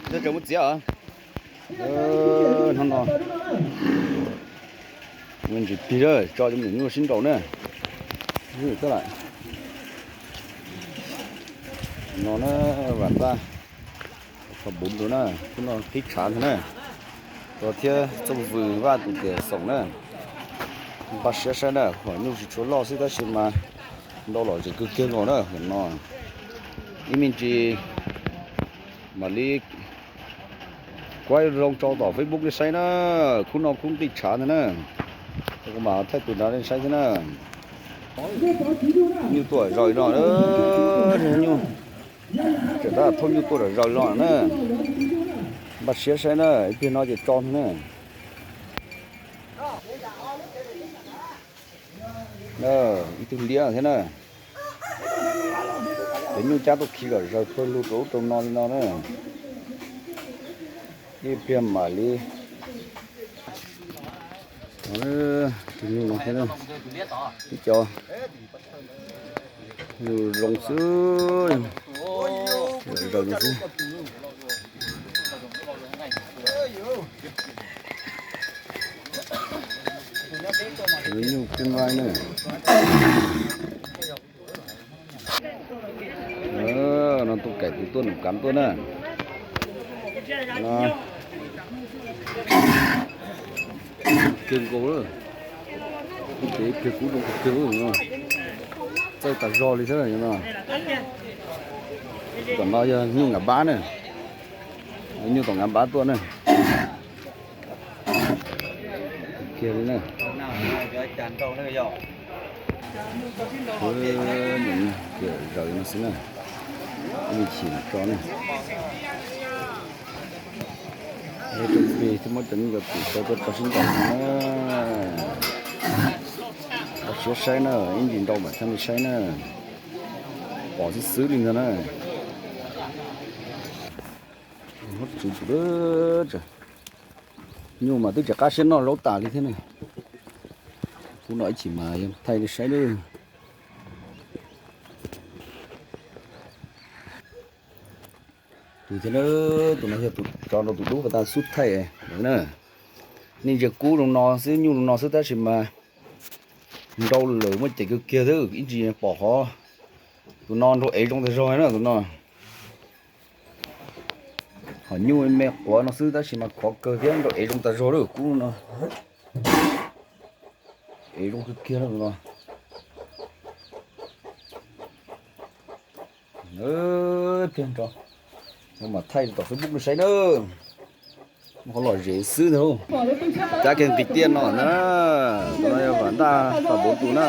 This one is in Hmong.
Teb tseem muab txiav os. Hnub no ntsis plig lawm, tso cov me nyuam nyuj sib nraus na. No na, Vam Taj, Phaj Buv Ntuj na, hnub no qhib tshav ntag na. Tso thiab Txooj Vws Vaj tus tias xoom na. Npaj siab saib na, nyuj tsis tshua loj xwb tab sis mas ntau lom zem kawg kiag nkaus na no. Ib me ntsis mam li kuaj zoo tso tom Facebook nej saib na. Khub no khub qij tshav ntag na. Kuv mam thaij tus nrad nej saib thiab na. Nyuj tuaj zaws no, nyuj, tseem tab thauj nyuj tuaj zaws no na. Npaj siab saib na, ib pliag no ces tso ntag na. Ib tug liab thiab na. Cov nyuj cab tuaj khi kom zaws pawg lug rau ub rau no li no na. Ib pliag mam li, tus nyuj no thiab, ib co nyuj zoo xwb, zaws no xwb. Nyuj keej vai na. No tus kaim tus tuaj num kav tuaj na. Kiag nkaus lawm. Ces ib pliag kub zoo kawg, txawj tas zog li thiab no. Tom no yog nyuj nkav npab na, nyuj tom nkav npab tuaj na. Kiag li na. Zaws no xwb na, ib me chim mam tso na. Rau plig thiab muab cov nyuj cov twm tso tuaj tso sib nraus na. Tso siab saib na, ib ntsis nrau mam thaj li saib na. Pom xwb xwb li ntag na. Nyuj mas twb tsis qab siab noj zaub tas li thiab na. Kuv no ib chim mas yog thaij li saib lawm. Tus thiab, tus no yog tus tso rau tus dub pas tas xub thaij na. Nej ntsia kub zoo no xwb, nyuj zoo no xwb tab sis mas nrau lawm muaj ceem kawg kiag thiab, ib ntsis pom qhov tus no nrau ev zoo tag zog na tus no. Ho nyuj me quav no xwb tab sis mas khov kawg thiab nrau ev zoo tag zog lawm kub no. Ev zoo kawg kiag no. Tiag nrog, no mas thaij tom Facebook no saib na. Qhov lom zem xwb ntag. Cab kiag nqis tiaj no na. No yog Vam Ntaj Paj Npuv tus na.